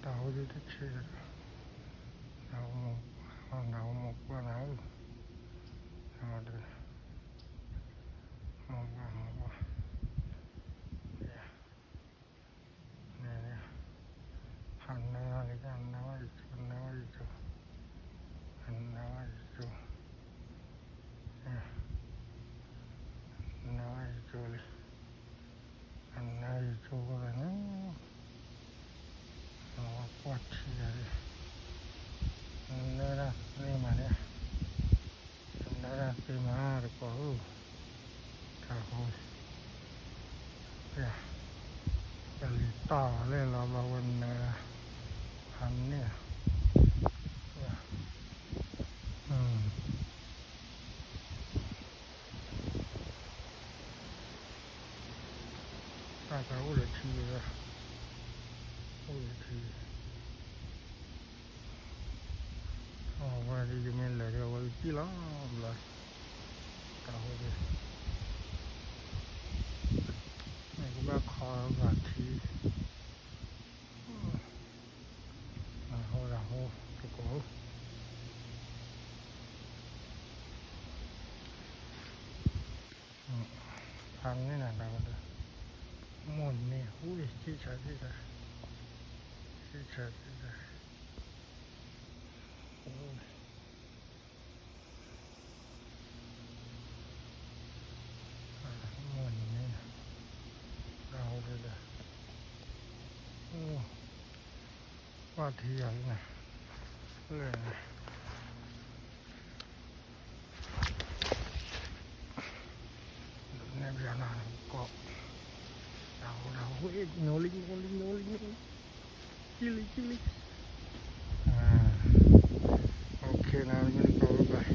တၢ်ဟူဒ်တဆံး, တၢ်ဟူမိၢ်ပှၢ်နၤဧၢ, တၢ်ဟူဒီး မိၢ်ပှၢ်မိၢ်ပှၢ်, န့ၣ် ဟးနၢလံ ဟးနၢဝဲယစိၤ နၢဝဲယစိၤ, ဟးနၢဝဲယစိၤ, နၢဝဲယစိၤလံ, ဟးနၢယစိၤဃိသတးန့ၣ် အဝဲကွၢ်ထံဂၤဒၣ်, နၢဒၣ်သ့မးန့ၣ်, နၢဒၣ်သ့မးတကိးဧၢ, တၢ်ဟူ ပလံၤတီၢ်လၢလီၤဘျီဝဲနၢ, ဟးန့ၢ်, တၢ်တၢ်အိၣ်လၢထံဝဲ, အိၣ်လၢထံ, အဝဲဒၣ်ယမ့ၢ်လဲၤဒီး အဝဲကစံၣ်လီၤဘျီ, တၢ်ဟူဒၣ်, မ့ၢ်ကဘၣ်ခီဂာ်ထံ, ဟူဒၣ်ဟူတကိးဧၢ, ဖးန့ၢ်နၤတၢ်ဝဲဒၣ်, မိၢ်န့ၢ်ဟူအံၤ စံၣ်ဆါစံၣ်ဆါ, စံၣ်ဆါစံၣ်ဆါ, မိၢ်န့ၢ်, တၢ်ဟူဒၣ်, ကွၢ်ထံယၤလံနၤ, လၢ နဲၣ်ပယီၤနၤကိး, တၢ်ဟူဒၣ်ဟူအံၤ ညိလံ ညိလံ ညိလံ ညိလံ, ကံၣ်လံ ကံၣ်လံ, အိၣ်ခ့နၤ မ့ၢ်တကိးဘၣ်,